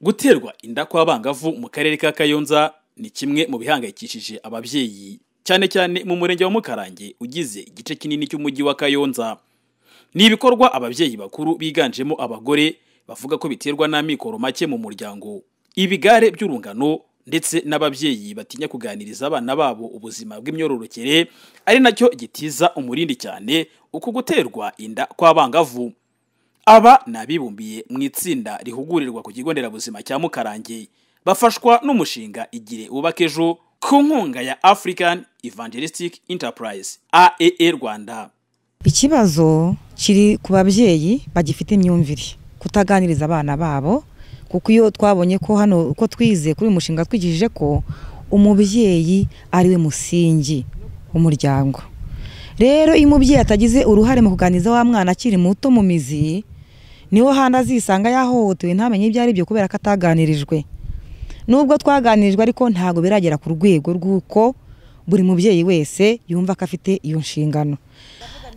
Guterwa inda kw'abangavu mu karere ka Kayonza ni kimwe mu bihangayikishije ababyeyi, cyane cyane mu murenge wa Mukarange ugize igice kinini cy'umujyi wa Kayonza. Ni ibikorwa ababyeyi bakuru biganjemo abagore bavuga ko biterwa n'amikoro make mu muryango, ibigare by'urungano ndetse n'ababyeyi batinya kuganiriza abana babo ubuzima bw'imyororokere, ari nacyo gitiza umurindi cyane uku guterwa inda kw'abangavu. Aba ni abibumbiye mu itsinda rihugurirwa ku kigo nderabuzima cya Mukarange, bafashwa n'umushinga Igire Wubake Ejo ku nkunga ya African Evangelistic Enterprise AEE Rwanda. Ikibazo kiri ku babyeyi bagifite imyumvire kutaganiriza abana babo, kuko iyo twabonye ko hano uko twize kuri uyu mushinga twigishije ko umubyeyi ari we musingi w'umuryango. Rero iyo umubyeyi atagize uruhare mu kuganiriza wa mwana akiri muto mu mizi, niho handi azisanga yahohotewe ntamenye ibyo ari byo kubera ko ataganirijwe. Nubwo twaganirijwe ariko ntago biragera ku rwego rw'uko buri mubyeyi wese yumva ko afite iyo nshingano.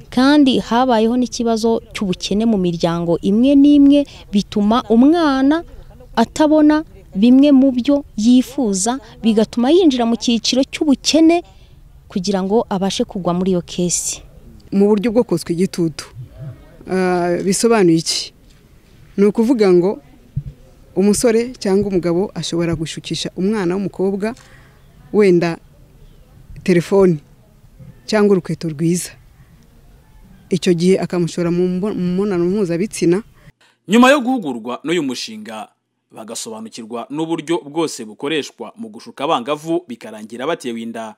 Kandi habayeho n'ikibazo cy'ubukene mu miryango imwe n'imwe, bituma umwana atabona bimwe mu byo yifuza, bigatuma yinjira mu cyiciro cy'ubukene kugira ngo abashe kugwa muri iyo kesi. Mu buryo bwo kotswa igitutu bisobanuye iki? Ni ukuvuga ngo umusore cyangwa umugabo ashobora gushukisha umwana w'umukobwa wenda telefoni cyangwa urukweto rwiza, icyo gihe akamushora mu mibonano mpuzabitsina. Nyuma yo guhugurwa n'uyu mushinga bagasobanukirwa n'uburyo bwose bukoreshwa mu gushuka abangavu bikarangira batewe inda,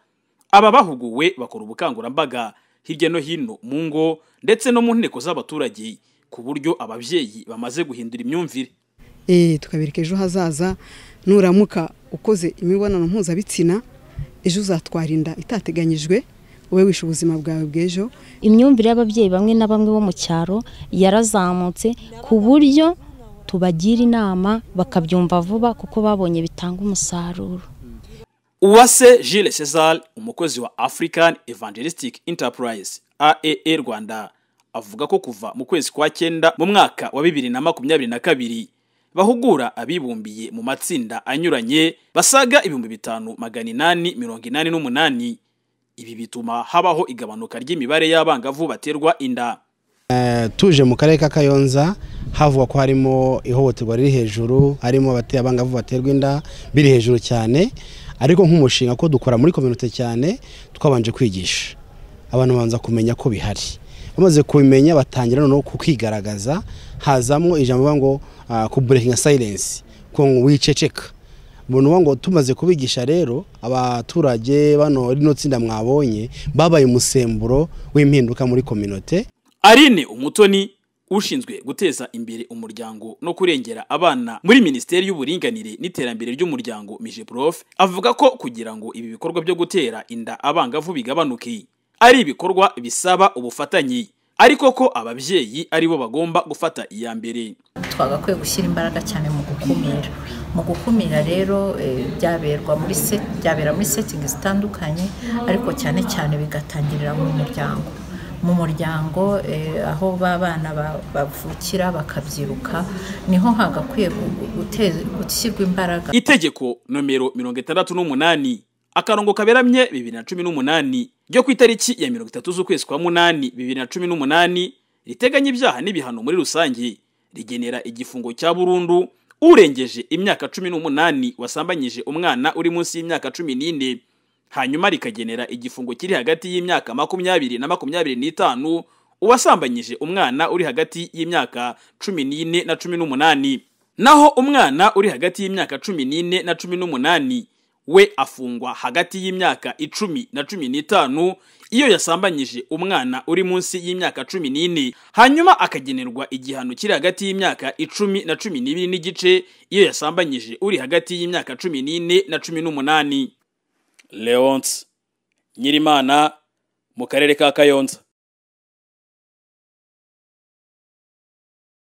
aba bahuguwe bakora ubukangurambaga hirya no hino mu ngo ndetse no mu nteko z'abaturage, ku buryo ababyeyi bamaze guhindura imyumvire. Tukabereka ejo hazaza, nuramuka ukoze imibonano mpuzabitsina ejo uzatwara inda itateganyijwe, ube wishe ubuzima bwawe bw'ejo. Imyumvire y'ababyeyi bamwe na bamwe bo mu cyaro yarazamutse, ku buryo tubagira inama bakabyumva vuba kuko babonye bitanga umusaruro. Uwase Jules César, umukozi wa African Evangelistic Enterprise AEE Rwanda, avuga ko kuva mu kwezi kwa 9 mu mwaka wa 2022 bahugura abibumbiye mu matsinda anyuranye basaga 5888. Ibi bituma habaho igabanuka ry'imibare y'abangavu baterwa inda. Tuje mu karere ka Kayonza havugwa ko harimo ihohoterwa riri hejuru, harimo abangavu baterwa inda biri hejuru cyane, ariko nk'umushinga ko dukora muri community cyane twabanje kwigisha abantu banza kumenya ko bihari, bamaze kubimenya batangira no kukigaragaza, hazamwo ijambo ngo ku breaking silence, ko wiceceka. Mbona ngo tumaze kubigisha rero abaturage bano rino tsinda mwabonye babaye umusemburo w'impinduka muri community. Aline Umutoni ushinzwe guteza imbere umuryango no kurengera abana muri Minisiteri y'Uburinganire n'Iterambere ry'Umuryango MIGEPROF, avuga ko kugira ngo ibi bikorwa byo gutera inda abangavu bigabanuke ari ibikorwa bisaba ubufatanye, ariko ko ababyeyi aribo bagomba gufata iya mbere. Twagakwiye gushyira imbaraga cyane mu gukumira. Mu gukumira rero byabera muri setting zitandukanye, ariko cyane cyane bigatangirira mu muryango. Mu muryango aho babana bavukira bakabyiruka, niho hagakwiye gushyirwa imbaraga. Itegeko nomero 68 akarongo kaberamye 2018 ryo ku itariki ya 30 z'ukwezi kwa 8 2018 riteganya ibyaha n'ibihano muri rusange, rigenera igifungo cya burundu urengeje imyaka 18 wasambanyije umwana uri munsi y'imyaka 14, hanyuma rikagenera igifungo kiri hagati y'imyaka 20 na 25 uwasambanyije umwana uri hagati y'imyaka 14 na 18. Naho umwana uri hagati y'imyaka 14 na 18 we afungwa hagati y'imyaka 10 na 15 iyo yasambanyije umwana uri munsi y'imyaka 14, hanyuma akagenerwa igihano kiri hagati y'imyaka 10 na 12 n'igice iyo yasambanyije uri hagati y'imyaka 14 na 18. Leonce Nyirimana mu karere ka Kayonza.